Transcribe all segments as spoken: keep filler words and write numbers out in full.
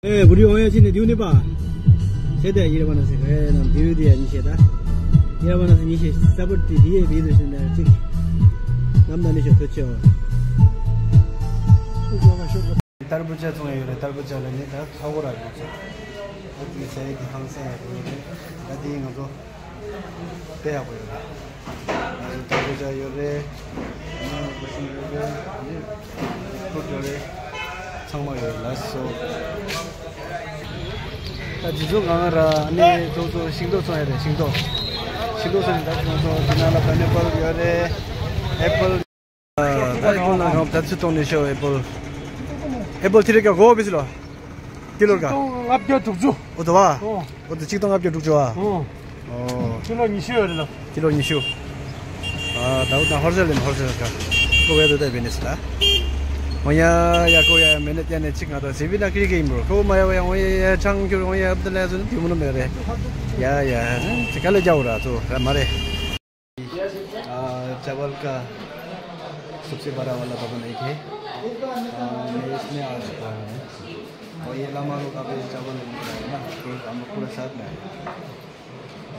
ཨེ་བུ་རི་འོང་ཡ་ཅི་ནས་དེའུ་ནི་པ། ཤེས་ཏེ་ཡིར་བ་ན་སི་ཁ་ནམ་དེའུ་དེ་ཡ་ཉི་ཤེས་ད། ཡིར་བ་ན་སི་ཉི་ཤེས་ས་བུར་ཏི་དེ་ཡེ་བི་དུ་ཤིན་ད་ཅིག་ནམ་ན་ནི་ཤོ་ཐོ་ཆེ་འོ། ཏར་བུ་ཇ་བཙོང་ཡ་ཡོད་རེད། ཏར་བུ་ཇ་ལ་ནི་ད་ཁ་བོ་ར་རེད་ཅེ། ཨ་ཏི་ཟ་ཡ་དེ་ཧང་སང་ཡ་ཡོད་རེད། ད་དེ་ང་ཚོ་དཔེ་ཡག་པོ་ཡོད་རེད། ང་ཚོ་ཏར་བུ་ཇ་ཡོད་རེད། ང་ཚོ་ཡོད་རེད། ཨ་ནི་ཕྲུག་ཡོད་རེད། ཚང་མ་ཡོད་ལ་སོ། ད་ཇི་ཚོ་ང་ང་ར་ཨ་ནི་ཚོ་ཚོ་ཤིང་ཏོག་ཚོ་ཡོད་རེད། ཤིང་ཏོག་ཤིང་ཏོག་ཚོ་ནི་ད་ང་ཚོ་དེ་ནང་ལ་པའི་ནེ་པལ་ཡོད་རེད། ཨེ་པལ། ཨ་ད་ཁོང་ལ་ང་ད་ཚུར་གཏོང་ནས་ཤོག་ཨེ་པལ། ཨེ་པལ་ཐི་རེ་ཀ་གོ་བི་སི་ལོ། ཀི་ལོར་ཀ་ལྔ་བརྒྱ་དྲུག་ཅུ། འོ་དོ་བ། ཨོ། འོ་དོ་གཅིག་སྟོང་ལྔ་བརྒྱ་དྲུག་ཅུ་བ། ཨོ། ཨོ། ཀི་ལོ་ཉི་ཤུ་ཡོད་རེད་ལ། ཀི་ལོ་ཉི་ཤུ། ཨ་ད་འུ་ད་ཧོར་ཟེར་ལེན་ཧོར་ཟེར་ཀ་ཀོ་བེ་དོ་ད་བི་ནེ་སི་ད། ཨོ་ཡ་ཡ་ཀོ་ཡ་མེ་ནེ་ཏ་ནེ་གཅིག་ང་ད་ཟི་བི་ན་ཀི་རི་ཀེ་ཡིན་པོ་ཀོ་མ་ཡ་བ་ཡ་ཨོ་ཡ་ཡ་ཆང་ཁྱུར་ཨོ་ཡ་ཨབ་ད་ལ་ཡ་ཟུ་ནི་དེ་མུ་ནུ་མེ་རེ། ཡ་ཡ་ཙི་ཀ་ལེ་རྒྱ་བོ་ར་ཚོ་ར་མ་རེ། आ, चावल का सबसे बड़ा वाला भवन एक है। आ, मैं इसमें आ चुका हूँ। और ये लामा लोग अभी चावल लेने आए ना, तो हम लोग पूरा साथ में आए।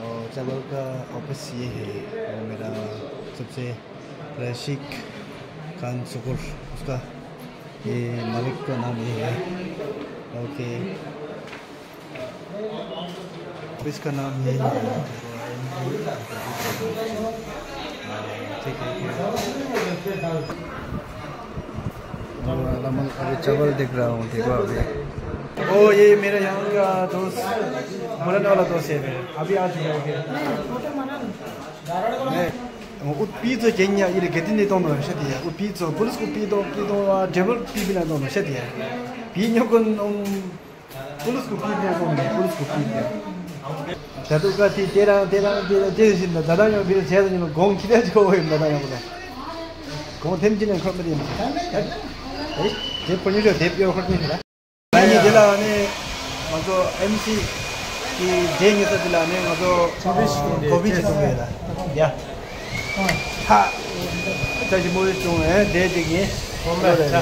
और चावल का ऑफिस ये है, और मेरा सबसे रशीक खान सुकुर, उसका, ये मालिक का नाम ये है। ओके। इसका नाम ये है। ठीक है, ठीक है। अभी चावल देख रहा हूँ, देखो अभी। ओ, ये मेरा यहाँ का दोस्त, मोरन वाला दोस्त है मेरा। अभी आ चुका है। मैं, वो पीछे केन्या, ये गेटिंग नहीं तो मैं शायद है। वो पीछे, पुलिस को पी तो, पी तो, टेबल पी भी ना तो मैं शायद है। पी न्यों को पुलिस को पीट दिया, कौन है? पुलिस को पीट दिया। ད་དུང་ཀ་དེ་དེ་རང་དེ་རང་དེ་རང་དེ་བཞིན་དུ་ད་ལྟ་ཡང་བིར་བྱས་ཏེ་ཉིན་ལ་དགོང་ཁྱི་དེ་ཆོ་བོ་ཡིན་ད་ལྟ་ཡང་ལ། དགོང་ཐེམ་ཅི་ནས་འཁོར་མི་དེ་ཡིན། ཨེ་དེ་ཕོ་ཉུ་ཤོ་དེ་ཕྱོགས་འཁོར་ནི་རེད། ཨ་ནི་དེ་ལ་ནི་ང་ཚོ་ཨེམ་སི་གི་རྗེས་ཉེ་ས་དེ་ལ་ནི་ང་ཚོ་ཀོ་ཕི་ཅིག་བཙོང་གི་ཡོད་ལ་ཡ། ཧ། ད་ཞིམ་པོ་བྱུང་ཨེ་དེ་དེ་གི་ཧོམ་ར་ཆ།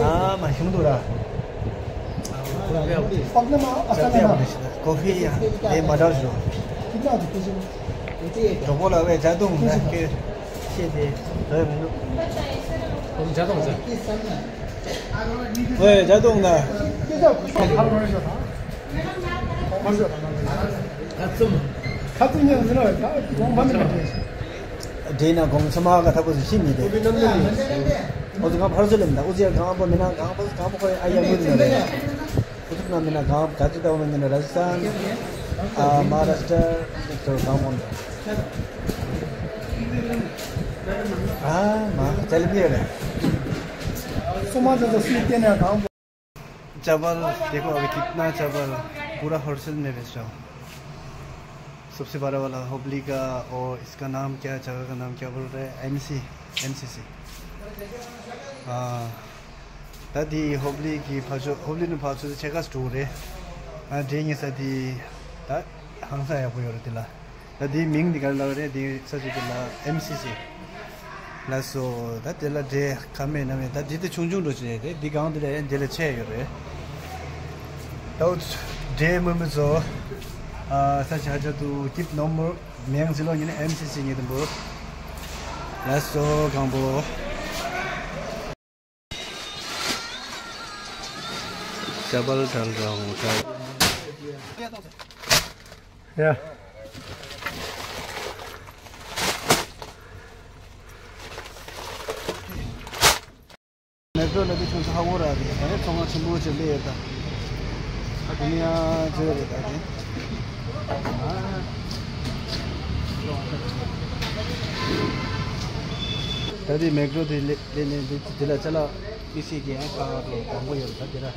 ཨ་མ་ཞུང་དུ་ར། ཀོ་ཕི་ཡ་དེ་མ་འདྲ་བྱུང་། གྲོགས་པོ་ལ་བས་ཇ་དུང་ན་ཀེ་ཤེས་དེ་དོད་མི་འདུག་ཇ་དུང་ཟ། ཨོའི་ཇ་དུང་ན། ཁ་ཙུམ། ཁ་ཙུམ་ཉན་ཟིན་ར་ད་གོང་ཕ་མི་ན། འདྲེ་ན་གོང་ཆ་མ་ག་ཐ་པོ་ཟིན་ཤི་མི་དེ། ཨོ་ཙི་གང་ཕར་ཚུར་ལེམ་ད་ཨོ་ཙི་ཡ་གང་པོ་མི་ན་གང་པོ་གང་པོ་ཁོ་ཨ་ཡ་མུ་ནི་ན། ཨོ་ཙི་ན་མི་ན་གང་ག་ཙི་ད་ཨོ་མི་ན་ར་ས་ཨ་མ་ར་ཤ་ཏ་གང་པོ་ན། ཨ་མ་ཙལ་མི་ར། སོ་མ་ཙ་ཙ་སི་ཏེ་ན་གང་པོ། चावल देखो, अभी कितना चावल, पूरा होलसेल में बेच रहा हूँ। सबसे बड़ा वाला होबली का, और इसका नाम क्या, जगह का नाम क्या बोल रहे हैं? MC, MCC. हाँ, ད་དེ་ཧོབ་ལི་གི་ཕ་ཆོ་ཧོབ་ལི་ནི་ཕ་ཆོ་ཆེ་ཁ་སྤྲོ་རེད། ཨ་དེ་ངེད་ས་དེ་ད་ཧང་སང་ཡག་པོ་ཡོད་རེད་དེ་ལ། ད་དེའི་མིང་འདི་ག་རེ་ལབ་རེད། དེ་ས་ཆ་དེ་ལ་ཨེམ་སི་སི་ལ་སོ། ད་དེ་ལ་འདྲེ་ཁ་མེད་ན་མེད། ད་དེ་དེ་ཆུང་ཆུང་འགྲོ་ཆེ་རེད། དེ་གང་དེ་ལས་དེ་ལས་ཆེ་ཡོད་རེད། ད་འོ་འདྲེ་མི་མི་ཚོ་ཨ་ས་ཆ་ཧ་ཅང་དུ་ཀིབ་ནོར་མལ། མིང་ཟི་ལོ་ཉིན་ཨེམ་སི་སི་ཉིན་དུ་འབོ་ལ་སོ་གང་པོ། चावल डाल रहा हूँ, चावल। या। མེ་ཏོག་ལ་དེ་ཁྱོད་ཚོ་ཧ་གོ་ར་རེད། ད་ནི་ཚོང་ཁང་ཆེན་པོ་ཅིག་སླེབས་ཡོད་ད། ཨ་དེ་ནི་ཡང་བརྗོད་རེད་ད་དེ། ད་དེ་མེ་ཏོག་དེ་སླེབས་ནས་དེ་དེ་ལ་ཅ་ལག་མི་སྲིད་ཀྱི་ཡང་ཁག་དེ་དང་པོ་ཡོད་ད་དེ་ར།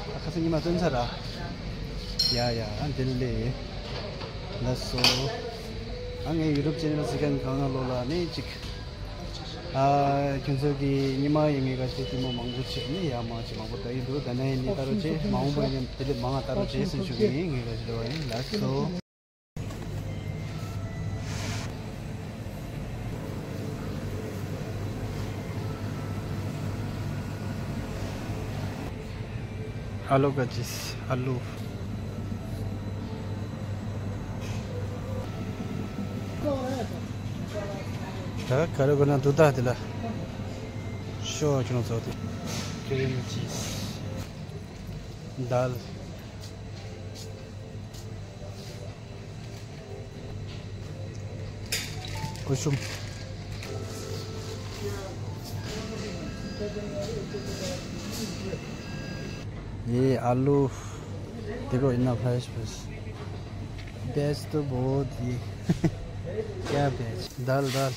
ཨ་ཁ་སང་ཉི་མ་སྟོན་ཚར་ར། ཡ་ཡ་ཨ་དེ་ལས་ལགས་སོ། ཨ་ངའི་ཡུ་ཊུབ་ཆེ་ནལ་གཟིགས་མཁན་གང་ག་ལོ་ལ་ནི་གཅིག་ཨ་ཁྱོད་ཚོ་གི་ཉི་མ་ཡི་ངེས་ཀ་ཆེ་ལྟད་མོ་མང་པོ་བྱས་ནི་ཡ་མ་ཆེ་མང་པོ་ལྟ་ཡི་འདུག་ད་ནས་ནི་ལྟ་རོགས་བྱེད། མ་འོངས་པ་ཡིན་ན་དེ་ལས་མང་ང་ལྟ་རོགས་བྱེད་ཟེར་ཞུ་གི་ཡིན། ངེས་ཀ་ཆེ་ལྟ་བ་ཡིན། ལགས་སོ། ཨ་ལུ་ག་ཅིས་ཨ་ལུ། ད་ག་རེ་དགོས་ན་འདུག་ད་དེ་ལ། ཤོ་ཁྱོད་རང་ཚོ་དེ། ཀི་རིམ་ཅིས། དཱལ། སྐུ་ཞུམ། ये आलू देखो इतना फ्रेश फ्रेश। प्याज तो बहुत ही क्या प्याज, दाल दाल।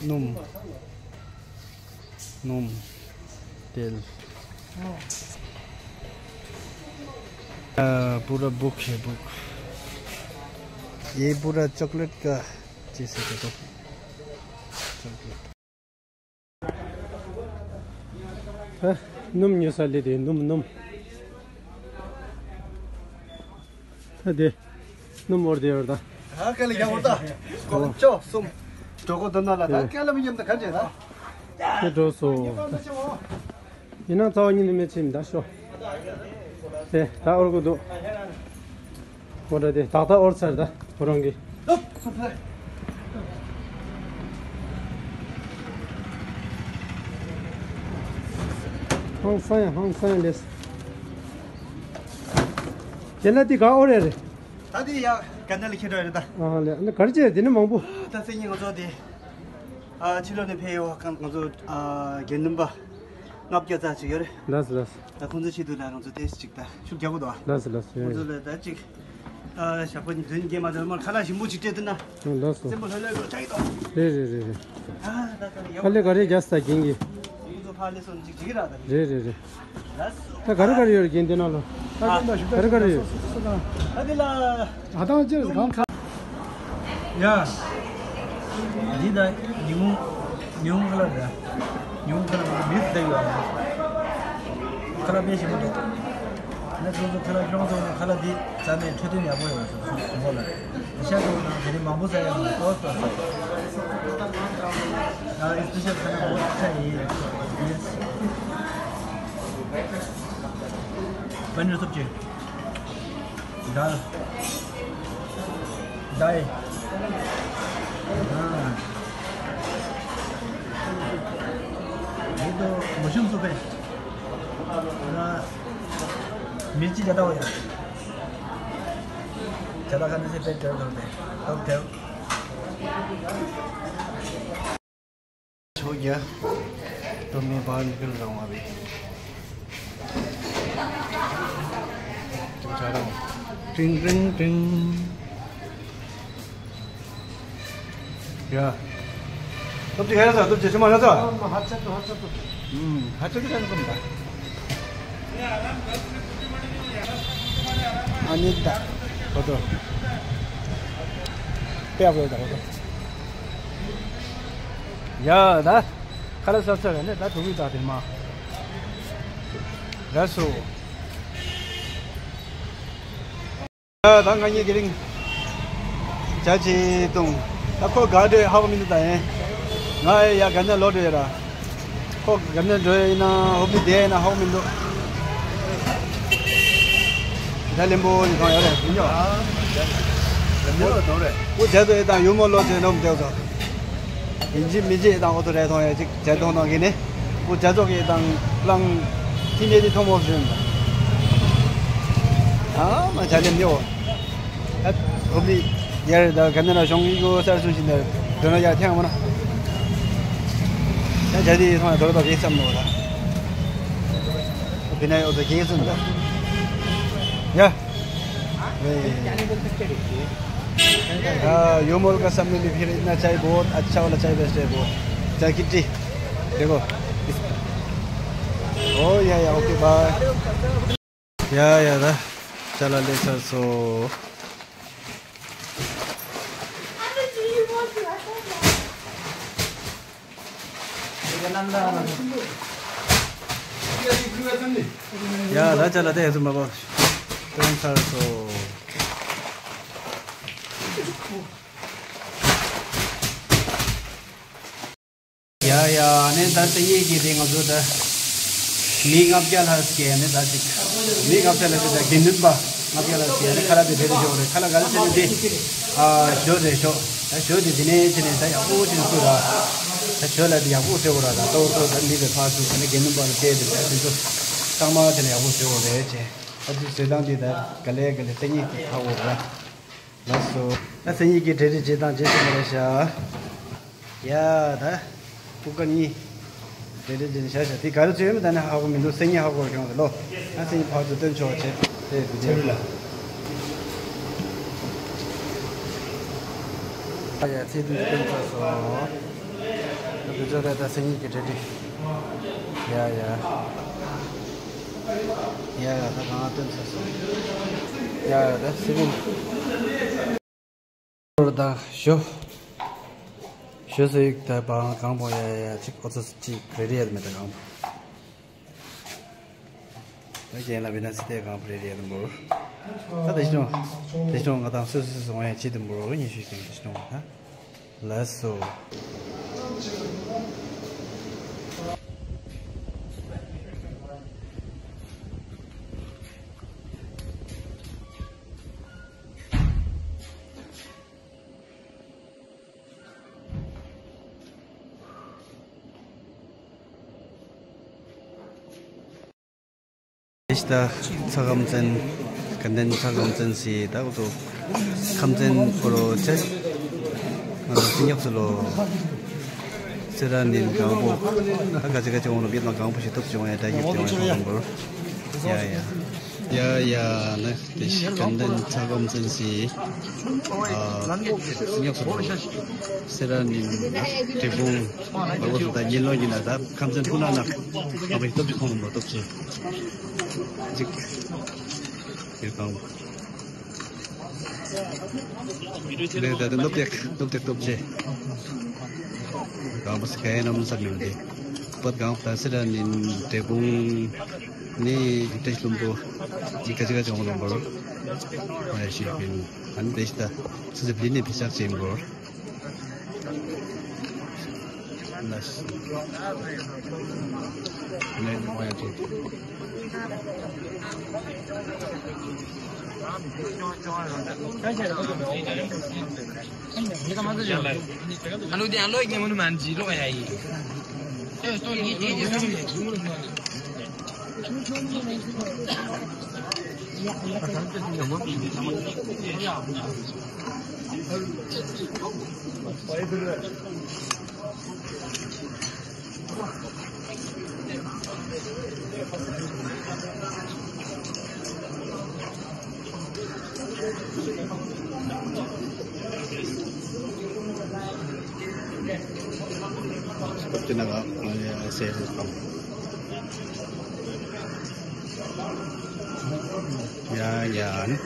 སྣུམ། སྣུམ། तेल। आ, पूरा बुक है, बुक। ये पूरा चॉकलेट का जैसे देखो। चॉकलेट। ཨ། སྣུམ་ཉོ་ས་སླེབས་ཏེ། སྣུམ་སྣུམ། ད་དེ་སྣུམ་འོར་དེ་ཡོད་ད། ཨ། ཀ་ལ་ཡག་པོ་ད། གོ་ཅོ་གསུམ། གྲོད་ཁོག་ལྡང་ན་ལ་ད། ཀ་ལ་མི་ཉམས་ད་ག་འཇེ་ད། དེ་འགྲོ་སོང་། ཡིན་ནའང་རྩ་བ་ཉིད་ནས་མི་ཕྱིན་ད་ཤོ། དེ་ད་འོར་གོ་འདུག་འོ་ད་དེ་ཏག་ཏག་འོར་ཚར་ད་ཁོ་རང་གི། ཧང་སང་ཡ་ཧང་སང་ཡ་ལེས། དེ་ལ་དེ་ག་འོར་ཡ་རེད། ད་དེ་ཡ་ག་འདྲ་ལ་ཁྱེར་འགྲོ་ཡ་རེད་ད། ཨ་ལེ། ཨ་ནི་ག་རེ་བྱས་དེ་ནི་མང་པོ། ད་སེ་ཉིན་ང་ཚོ་དེ། ཨ། ཕྱི་ལོགས་ནས་ཕེབས་ཡོད་ཁང་ང་ཚོ། ཨ། དགེ་འདུན་པ་ལྔ་བརྒྱ་ཙམ་ཅིག་ཡོད་རེད། ལགས་སོ་ལགས་སོ། ད་ཁོང་ཚོའི་ཆེད་དུ་ལ་ང་ཚོ་ཏོག་ཙམ་ཅིག་ད་ཤུགས་རྒྱག་དགོས་འདུག་ཨ། ལགས་སོ་ལགས་སོ། ཁོང་ཚོ་ལ་ད་ཅིག་ཨ། ཞག་པོ་གཉིས་བདུན་བརྒྱད་མ་ཚར་མར་ཁ་ལག་ཞིམ་པོ་ཅིག་སྤྲད་ཐུབ་ན། ཨ། ལགས་སོ། སེམས་པ་ལྷོད་ལྷོད་རུ་ཆགས་ཀྱི་འདུག་རེད་རེད་རེད་རེད། ཨ། ད་ད་ཡག་ཕ་ལེ་ག་རེ་རྒྱག་ས་རྒན་གྱི། ཁོང་ཚོ་ཕ་ལེ་སོ་ཅིག་ཅིག་ར་ད། རེད་རེད་རེད། ད་ག་རེ་ག་རེ་ཡོད་རེད་རྒན་དེ་ནང་ལ། ད་ག་རེ་ག་རེ་ཡོད། ད་དེ་ལ། ད་ཐང་ཅི་རེད་གང་ཁ། ཡ། འདི་ད་ཉི་ཧོང་ཉི་ཧོང་ཁ་ལག་རེད། ཉི་ཧོང་ཁ་ལག་མི་ཚོ་བསྡད་ཡོད་རེད། ཁ་ལག་དཔེ་ཞིམ་པོ་འདུག་ངས་ཁོང་ཚོ་ཁ་ལག་ཤོང་སོང་ན་ཁ་ལག་འདི་རྩ་ནས་འཕྲོད་བསྟེན་ཡག་པོ་ཡོད་རེད་ཟེར་གསུངས་སོང་ལ། ཤ་ཁོང་ནང་དེ་རིང་མང་པོ་ཟ་ཡ་མི་འདུག་ཨོ་སོ་སོ། ང་ཨི་སི་པེ་ཤལ་ཁ་ལག་མང་པོ་ཟ་ཡ་ཡིན། ཡེ་སི། པ་ནིར་སུབ་ཅིག་དཱལ། དཱལ། ཨ། འདི་ཚོ་མ་ཤུམ་སུ་པེ། ཨ། མིར་ཅི་ཇ་ད་ཝ་ཡ། ཇ་ད་ཁ་ནི་སེ་པེ་དེར་དོར་པེ། ཏོབ་དེར། हो गया। तो मैं बाहर निकल रहा हूँ अभी। तो जा रहा हूँ। टिंग, टिंग, टिंग। या। तब जी है सर, तब जी से मारा था। हाँ, हाथ से तो, हाथ से तो। हम्म, हाथ से तो जाने को मिला। आनिता, फोटो। पे आप लोग फोटो। ཡ་ད། ཁ་ལག་ཟ་ཚར་བས་ནས་ད་དུ་བི་ད་དེ་མ། ར་སོ། ཡ་ད་ང་གཉིས་དེ་རིང་། ཇ་ཅིག་བཏུང་། ད་ཁོ་ག་འདྲ་ཧ་གོ་མི་འདུག་ད་ཡིན། ང་ཡ་ག་ན་ལོག་འགྲོ་ཡ་ར། ཁོ་ག་ནས་འགྲོ་ཡིན་ན་ཧོབ་ཏེ་བསྡད་ཡིན་ན་ཧ་གོ་མི་འདུག་ད་ལེན་པོ་ཡིན་གང་ཡོད་རེད་མི་ཉོ། ལེན་པོ་དོ་རེད། འུ་ཇ་དོ་ཡི་དང་ཡུ་མོ་ལོ་ཇེ་ནོམ་དེ་ཚོ། ཡིན་གཅིག་མིན་གཅིག་དང་ཨོ་ཐོ་རེ་ཐོང་ཡ་གཅིག་ཇ་དོ་ནང་གི་ནི། འུ་ཇ་ཚོགས་ཀྱི་དང་བླང་། ཐིན་ནེ་དི་ཐོང་མོ་ཟིན། ཨ་མ་ཇ་ལེན་ཉོ། ཨ། ཧོབ་ལི། ཡར་ད་ག་ནས་ན་ཤོང་ཡི་གོ་སར་སུ་ཞིག་ནས་འགྲོ་ན་ཡར་ཐེངས་མ་ན། ཡང་ཇ་དེ་ཐོང་ཡ་དོ་ར་དོ་གེ་བསམ་ནོ་ད། བི་ན་ཡོ་དོ་གེ་སུན་ད། ཡ། ཨ། ཡོ་མོལ་ག་སམ་ནི་ལི་ཕི་རི་ན་ཅའི་བོ་ཨ་ཆའོ་ལ་ཅའི་བེ་སྟེ་བོ། ཅའི་ཀི་ཏི། དེ་གོ། ཨོ་ཡ་ཡ། ཨོ་ཀེ་བཱའི། ཡ་ཡ་ད། ཅ་ལག་ལས་ཚར་སོ། ཡ་ད་ཅ་ལག་དེ་ཧེ་ཚུ་མ་པ། སྟོན་ཚར་སོ། ཡ་ཡ། ནས་ད་སེང་གེ་གི་དེ་ང་ཚོ་ད་མི་ལྔ་བརྒྱ་ལྷག་ཟེར་ནས་ད་ཅིག་མི་ལྔ་བརྒྱ་ལྷག་ཟེར། ད་དགེ་འདུན་པ་ལྔ་བརྒྱ་ལྷག་ཟེར་ནས་ཁ་ལག་དེ་རེ་རེ་ཞོག་རེད། ཁ་ལག་ག་རེ་ཟེར་ན་དེ། ཨ། ཞོ་རེད་ཞོ། ད་ཞོ་དེ་དེ་ནས་དེ་ནས་ད་ཡག་པོ་བྱས་ནས་བསྐོལ་ར། ད་ཞོ་ལ་དེ་ཡག་པོ་ཟེར་བ་ར། ད་ཏོག་ཏོག་ད་མི་དེ་ཕར་ཚུར་དེ་ནས་དགེ་འདུན་པ་ལ་སྤྲད་དེ། ད་དེ་ཚོ་གཙང་མ་དེ་ནས་ཡག་པོ་བཟོས་བ་རེད་ཅེས། ད་དེ་བཟོས་སྟངས་དེ་ད་ག་ལེ་ག་ལེ་སེང་གེ་གི་ཁ་འོག་ར། ལགས་སོ། ད་སེང་གེ་གི་གྲ་སྒྲིག་བྱེད་སྟངས་བྱེད་ཤེས་མ་རེད་ཤག་ཡ་ད་ཀུ་ཀར་གཉིས་གྲ་སྒྲིག་བྱེད་བཞག་ཤག་དེ་ག་རེ་བཟོས་ཡོད་མེད་ད་ནི་ཧ་གོ་མི་འདུག་སེང་གེ་ཧ་གོ་བྱུང་ཟེར་ལོ། ད་སེང་གེ་ཕར་ཚུར་སྟོན་ཆོག་བྱེད་དེ་དེ་དེ། ད་ཡ་ཚེ་དུས་སྟོན་ཚར་སོང་། ད་དུས་ཚོད་རེད། ད་སེང་གེ་གི་གྲ་སྒྲིག་ཡ་ཡ། ཡ་ཡ། ད་གང་སྟོན་ཚར་སོང་། ཡ་ཡ། ད་སེ་བུན། ད་ཞོ། ཞོ་ཟེར་ཡིག་ད་བང་གང་པོ་ཡ་ཡ་ཡ་ཅིག་ཨོ་ཙི་ཅིག་རེ་རེ་ཡ་མེད་ད་གང་པོ། ད་རྒན་ལ་བི་ན་སི་ཏེ་གང་པོ་རེ་རེ་ཡ་འབོར། ད་དེ་ཤོང་། དེ་ཤོང་ང་དང་སོ་སོ་སོང་ཡ་ཅི་དུ་འབོར་ཉི་ཤུ་ཅན་དེ་ཤོང་ད། ལགས་སོ། ད་ཚ་ཁམས་ཚན། དགའ་ལྡན་ཚ་ཁམས་ཚན་ཟེར་ད་གོ་ཚོ། ཁམས་ཚན་ཁོ་རོ་ཆེ། ང་ཚོ་སེ་ཉག་ཚོ་ལོ། སེ་ར་ནིན་གང་པོ། ད་ག་ཅི་ག་ཅི་འོང་ལོ་བིད་ལ་གང་པོ་ཞིག་ཐོབ་ཅི་འོང་ཡ་ད་ཡིབ་ཅི་འོང་ཡ་ཐོབ་འོང་བོར། ཡ་ཡ། ཡ་ཡ་ན། དེ་ཤི་ཀན་ཏན་ཚ་གོམ་ཚན་སི། ཨ། སི་ཉག་སུ་སི་ར་ནི་དྲེ་ཕུང་མ་གོ་སུ་ད་ཉིན་ལོ་ཡིན་ན་ད་ཁམས་ཚན་ཕུ་ན་ན་ཨ་བའི་སྟོབས་ཀྱི་ཁོང་ལ་མ་སྟོབས་ཆེ་ཅིག་དེ་དང་། ལས་ད་དེ་སྟོབས་ཏེག་སྟོབས་ཏེག་སྟོབས་ཆེ། གང་པོ་སི་ཁའི་ནམ་ས་མིན་ཏེ། པད་གང་ད་སི་ར་ནི་དྲེ་ཕུང་ནི་ཏེ་ལུམ་པོ་ཅི་ཀ་ཅི་ཀ་ཅོང་ལུམ་པོ་ཨ་ཤི་པིན་ཨན་ཏེ་ཤི་ད་སི་ཟི་པི་ནི་ཕི་ཤག་ཅེན་པོ། ཡ་ཡ།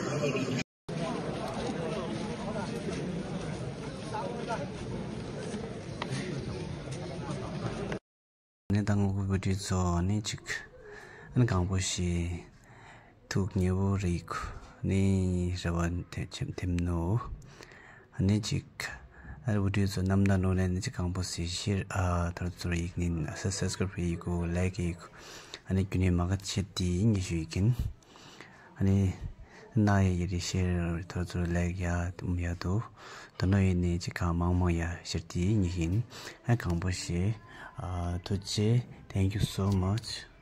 ནི་དང་བུ་བུ་དུས་ཚོ་ནི་ཅིག་ཨ་ནི་གང་པོ་ཞིག་ཐུག་ཉེ་བོ་རིག་ནི་རེ་བ་ཐེ་ཆེམ་ཐེམ་ནོ། ཨ་ནི་ཅིག་ཨ་རི་བུ་དུས་ཚོ་ནམ་ད་ནོ་ནི་ཅིག་གང་པོ་སི་ཤེར་ཨ་ཐོར་ཚུར་ཡིག་ནི་ཨ་སི་སབ་སི་ཀ་རབ་ཡིག་གོ་ལའིག་ཡིག་ཨ་ནི་རྒྱུ་ནི་མ་ག་ཆེ་ཏི་ཉི་ཤུ་ཡིག་ཡིན། ཨ་ནི་ན་ཡི་ཡི་རི་ཤེར་ཐོར་ཚུར་ལའིག་ཡ་ཨུམ་ཡ་དུ་ད་ནོ་ཡི་ནི་ཅིག་གང་མང་མང་ཡ་ཤེར་ཏི་ཉི་ཤུ་ཡིན། ཨ་གང་པོ་ཤེ་ཨ་ཐུགས་རྗེ། Thank you so much.